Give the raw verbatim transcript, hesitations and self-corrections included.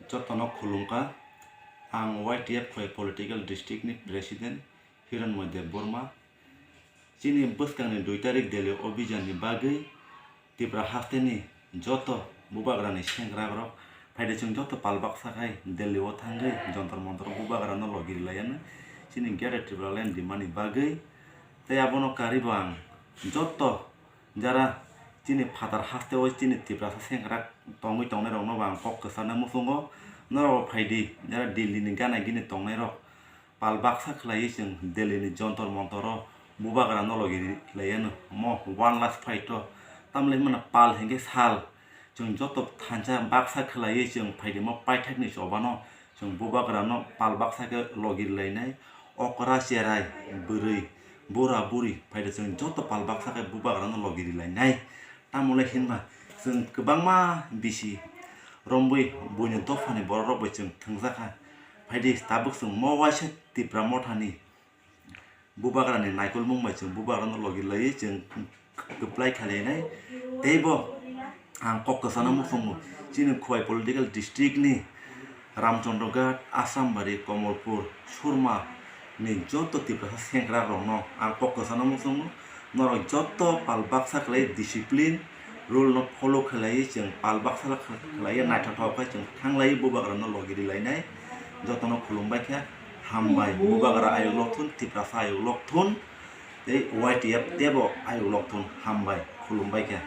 Jotono khulumkha, ang Y T F Khwai Political District ni President Hiranmoy Debbarma. Chini bwskangni dui tarik Delhi obijan ni bagwi Tipra hasteni joto bubagrani sengkrakrok phaidi chwng joto pal baksa khai Delhi o thangwi Jantar Mantar o bubagrano logi rilaiano chini Greater Tipraland rimani bagwi. Tei abono karwi bo ang joto jara chini phatar haste o chini Tiprasa sengkrak tongwi tongnairokno bo ang kok kwcharna muchungo. Norokbo phaidi, jara Delhi ni gana gini tongnairok pal baksa khlaiwi chwng Delhi ni Jantar Mantar o bubagrano logi rilaiano, omo one last fight o. Tamle hwnmano pal hinkhe sal, chwng joto thansa baksa khlaiwi chwng phaidi omo paithakni chobano chwng bubagrano pal baksa khe logi rilainai. Okra cherai, bwrwi, bura buri phaidi chwng joto pal baksa khe bubagrano logi rilainai. Tamole hinma chwng kwbangma bisi romwi buini dophani bororok bai chwng thwngjakha. Phaidi tabuk chwng mo waisa Tipra Mothani bubagrani naikolmung bai chwng bubagrano logi laiwi chwng kwplai khlainai. Teibo ang kok kwchana muchungo, chini Khwai Political District ni Ramchandra Ghat, Assambari, Komolpur, Surma ni joto Tiprasa sengkrakrokno ang kok kwchana muchungo. Norok joto pal baksa khlai discipline rule no follow khlaiwi chwng pal baksa khlaiwi naithothok khe chwng thanglaiwi bubagrano logi rilainai. Jotono khulumbai khe hambai. Bubagra ayuk lok thun, Tiprasa ayuk lok thun, tei Y T F teibo ayuk lok thun. Hambai, khulumbai khe.